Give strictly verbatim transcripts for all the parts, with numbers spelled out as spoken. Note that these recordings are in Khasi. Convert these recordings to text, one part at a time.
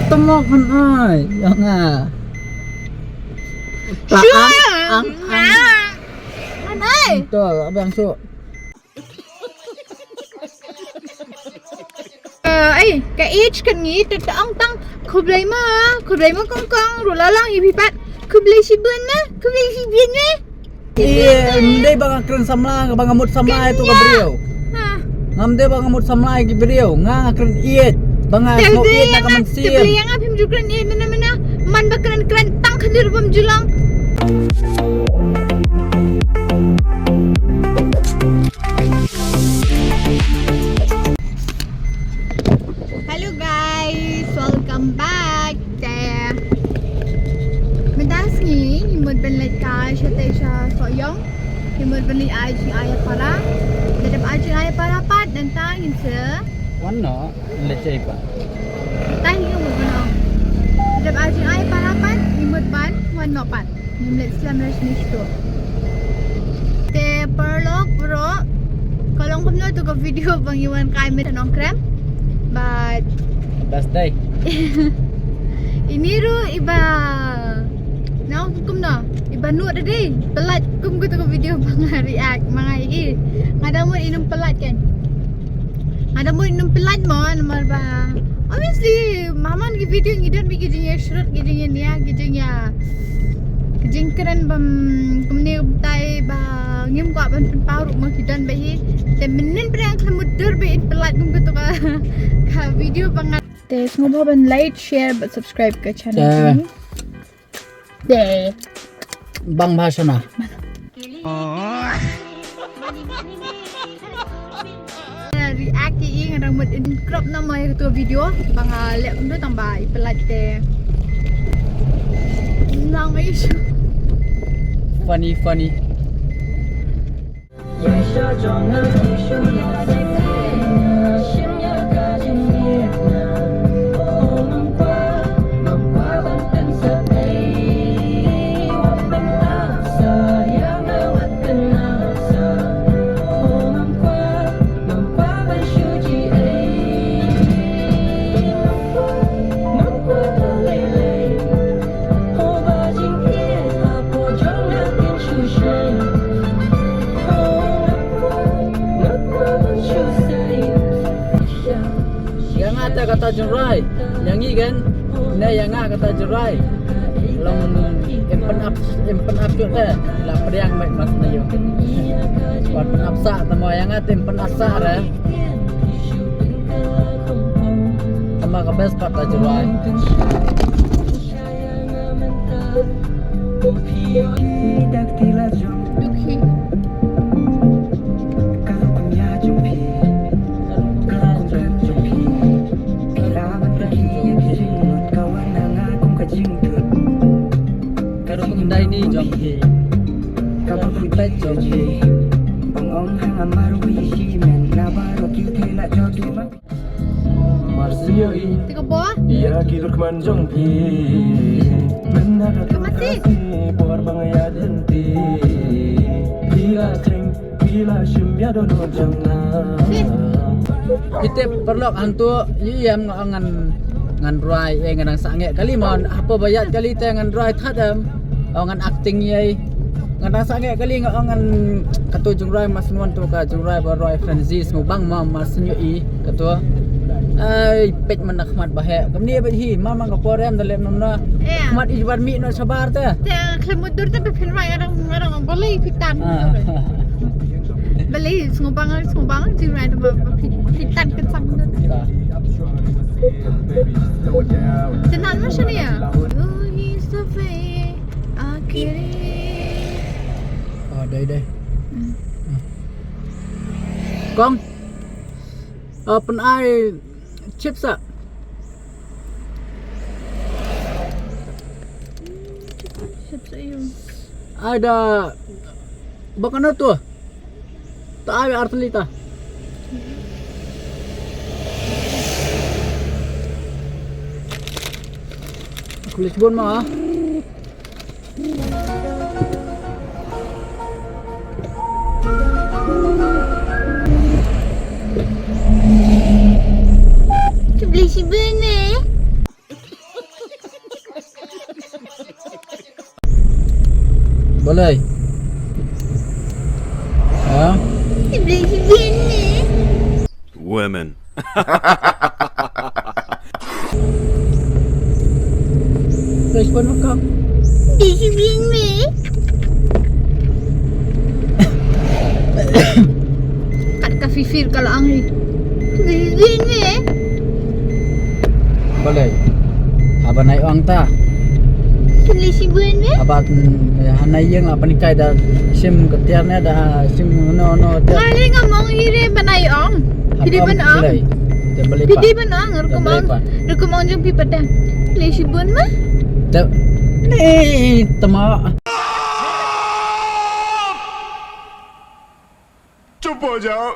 Tamo khan ai, ïa nga. Ta ang, ang, ang. Khan ai. To, abang so. Eh, ai, ka age kan ngi te tang tang. Khublei ma, khublei ma kong kong, ruh la lang ïa phi pat. Khublei shibun ma, khublei shibun ma. Ïa, ym dei ba nga kren samla, ba nga mut samla ïa tu ka briew. Ha. Ngam dei ba nga mut samla ïa ki briew, nga nga kren ïeit, ba nga sngewbha ïeit na ka mynsiem. Te ïa nga phim ju kren ïeit mynne mynne, man ba kren kren tang khyndiat bym ju long. Hello guys, welcome back. Te mynta sngi ngi mut ban leit kai shatei sha Sohiong. Ngi mut ban leit ai jingaiei para. Lada dep ai jingaiei para pat nangta ngin sa wan noh leit sha i pa. Tang ngi mut ban ong. Lada dep ai jingaiei para pat ngi mut ban wan noh pat. Ngim leit slem re shini shto. Te paralok bro, ka long kumno tu ka video ba ngi wan kai mynta Nongkrem. But best day. Ini ruh iba nong kumno iba nuh da dei. Pelat kum ka tu ka video ba nga react ma nga i. Nga da mut in ym pelat kan. Nga da mut in ym pelat mo namar ba obviously mamon ki video ngi don ba ki jingïashrut ki jingïania ki jingïa ki jingkren bam kumne kumtai ba ngim kwah ban pynpaw ruh ma ki don ba hi. Te mynnin pyrshang khlem mutdur ba in pelat kum ka tu ka video ba nga. Te sngewbha ban like, share bad subscribe ka channel. Te. Te. Bang bha shana. React ïa i nga dang mut in crop na ma ïa tu video ba nga leh kumtu tang ba i pelat te. Nang ai shu. Funny, funny. Ïa nga te kata jingrwai, ïa ngi kan, ne ïa nga kata jingrwai. Long em pynap, em pynap tu te, la pdiang mai mas na yo. Wat pynap sa, tama ïa nga te em pynap sa re. Tama ka best part ta jingrwai. Ka rukom dai ni jong phi. Ka rukom dai jong phi. Te ka bo? Ïa ki rukman jong phi. Ka masi. Por bang ïa lynti. Phi la tring, phi la shim ïa dohnud jong nga. Phi tip paralok, hangtu ïa em nga ong ngan, ngan rwai, eh, ngan dang sangeh kali mon, hapoh ba ïaid kali te ngan rwai that em. Ong ngan acting ïa. Nga dang sangeh kali nga ong ngan katu jingrwai mas ngan tu ka jingrwai ba rwai Francis Mubang ma mas nyu i katu. Ai peit man da khmat ba heh. Kumne ba hi ma ma ka por em da lem nom na. Khmat i bar mi no shabar te. Te khlem mudur te phin rwai ngarang ngarang balei pitan. Balei sngubang sngubang jingrwai da ba pitan kan sang. Te nan ma shania. Akhiri. Ah, dai, dai. Hmm. Kong. Ah, pynai chips ah. Chips ayo. Ada bakana tu. Ta ai arteli ta. Kulit bon ma. Beli si bene. Balei? Ha? Women. Balei shu bun ma kong? Kat ka fifir ka la ang hi. Balei? Haba nai ong ta. Haba, mm, hana ïeng la panikai da shim ka tiar ne da shim no no tiar. Ngali ngam ong hi re ba nai ong. Phi dei ban ong. Phi dei ban ong, rukom ong, rukom ong jong phi pat te. Lei shibun ma. Te, ni tama. Chup ho jao.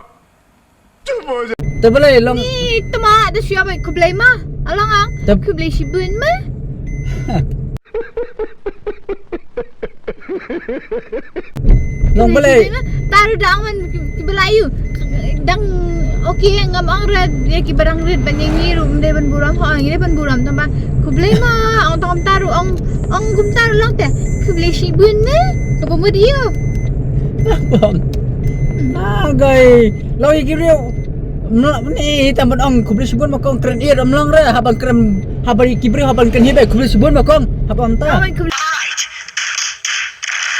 Chup ho jao. Te balei long. Ni tama da shu ïa bai khublei ma. Alang ang. Khublei shibun ma. Long balei. Taru dang man ki balai yu. Dang, okay, ngam ong red, ïa ki barang red ban ïa ngi ruh, ym dei ban burom, ho, ngi dei ban burom, tang ba. Khublei ma, ong tang kumta ruh, ong, ong kumta ruh long te. Khublei shibun ne, ka ba mut yu. Bang. Ah, gai. Long ïa ki briew. Mla, ni, tang ban ong, khublei shibun ma kong kren ïa, ym long re, haban kren, haban ïa ki briew, haban kren hi be, khublei shibun ma kong, haban ta.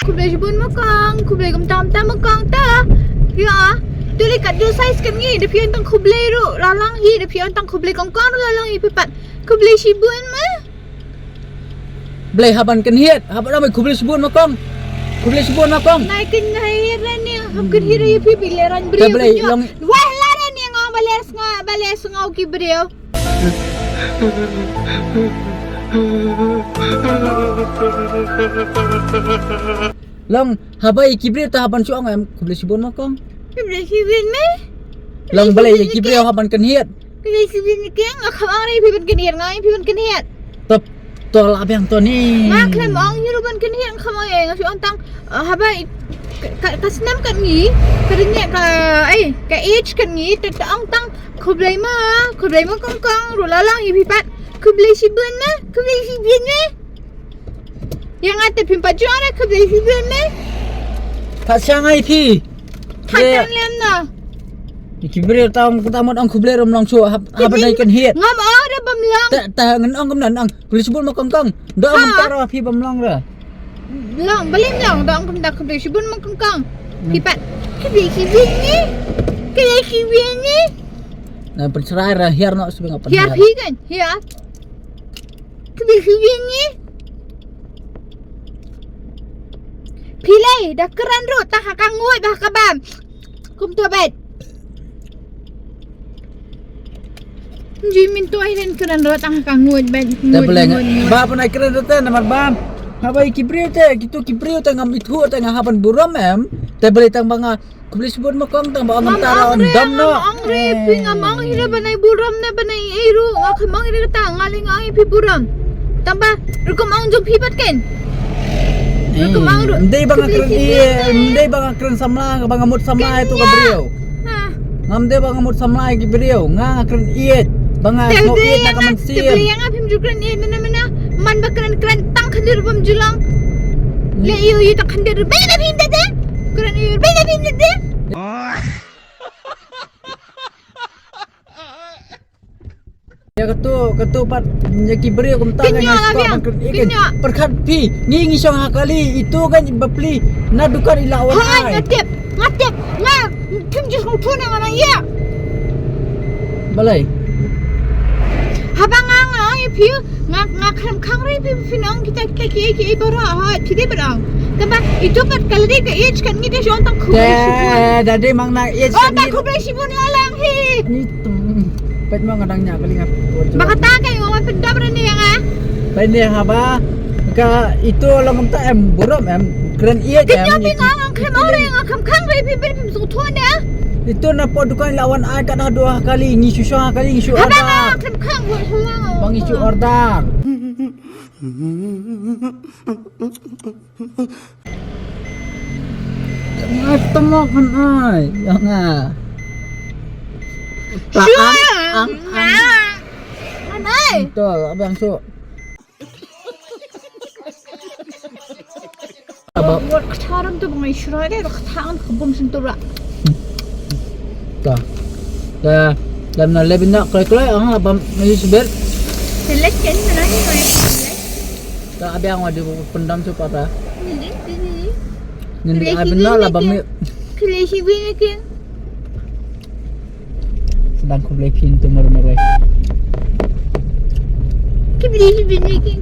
Khublei shibun ma kong, khublei kumta kumta ma kong ta. Ïa. Tu lei kat du size kat ngi, da phi ong tang khublei ruh la lang hi, da phi ong tang khublei kong kong ruh la lang hi phi pat. Khublei shibun ma. Balei haban kynhied, haban ong khublei shibun ma kong. Khublei shibun ma kong. Nai kynhied ra ni, hap kynhied ra ïa phi phi leran briew. Balei long. Wah la ra ni ngong balei snga, balei snga ki briew. Long, haba ïa ki briew ta haban shu ong em, khublei shibun ma kong. Khublei shibun me. Long balei ïa ki briew haban kynhied. Khublei shibun me keng, nga kham ong re phi ban kynhied, nga ong phi ban kynhied. Tep, to la biang to ni. Nga khlem ong ïa ruh ban kynhied, nga kham ong ïa, nga shu ong tang, eh, haba i, ka, ka, ka snem kat ngi, ka dei ne ka, ai, ka age kat ngi, te, te ong tang, khublei ma, khublei ma kong kong, ruh la lang ïa phi pat, khublei shibun ma, khublei shibun me. Ïa nga te phim pat ju ong re khublei shibun me. Pat sha ngai phi. Pat sha lem na. Ki briew tam, tam ong khublei rum long shu hap, hap nai kynhied. Ngam ong re bym long. Ta, ta ngan ong kumno ong khublei shibun ma kong kong. Da ong ta ra phi bym long re. Long, balei long, da ong kumta khublei shibun ma kong kong. Phi pat. Khublei shibun me. Khublei shibun me. Na pynshrai ra hiar noh shu ngap. Hiar hi kan, hiar. Khublei shibun me. Phi lei da kren ruh tang ha ka nguid bad ha ka bam. Kumto bad. Ji min to ai len kren ruh tang ha ka nguid bad. Te nguid, balei nguid, nguid. Ba pynai kren ruh te namar bam. Haba ïa ki briew te, kitu ki briew te ngam ithuh te nga haban burom em. Te balei tang ba nga Khublei shibun ma kong tang ba ong ngam ta ra ong dam no. Ngam ong re phi, ngam ong hi re ba nai burom ne ba nai ei ruh. Nga kham ong hi re kata, nga lei nga ong ïa phi burom. Tang ba rukom ong jong phi pat ken. Rukom ong ruh. Ym dei ba nga kren ïeit, ym dei ba nga kren samla, ba nga mut samla ïa tu ka briew. Ngam dei ba nga mut samla ïa ki briew, nga nga kren ïeit. Ba nga sngewbha ïeit na ka mynsiem. Te balei ïa nga phim ju kren ïeit mynno mynno. Man ba kren kren tang khyndiat bym ju long. Leh ïeit ïeit tang khyndiat, balei da phim da de. Kren ïeit, balei da phim da de. Ïa katu, katu pat ïa ki briew kumta nga nga sngewbha ban kren ïeit. Pyrkhat phi, ngi ngi shong ha kali, itu kan bapli na dukan i la wan ai. Nga tip, nga tip, nga phim ju sngewthuh na nga nang ïa. Balei? Haba nga nga ïa phi, nga nga khlem khang re phi phi nong kita kita ki ki baroh ha phi dei baroh. Tang ba itu pat ka la dei ka age kan ngi dei shong tang khublei shibun. Da dei mang na age kan ngi. Khublei shibun la lang hi. Ni tum. Pet ma nga dang nya kali nga. Ba kata ka ïa wan pyndap re ni ïa nga. Pet ni haba ka itu long kumta em burom em kren ïeit em. Kynñiaw phi nga nga khlem ong re nga khlem khang re phi phi sngewthuh ne. Itu na po dukan la wan ai kat ha dua kali ngi shu shu kali ngi shu order. Haba nga khlem khang buh shu. Ba ngi shu order. Nga temo kan ai ïa nga. Ta ang ang ang. Kan ai. To abang su. Ba- Wat kata ram tu bangai shura de, kata ang kabum sentura. Ta. Da, da na lebih nak kloi kloi ang abang ni sebel. Selek kan mana ni mai. Ta abi ang wadi pendam tu pata. Ni ni ni. Ni ni abi nak lah bami. Kile si bin kin. Sedang ku boleh pintu mermere. Kile si bin kin.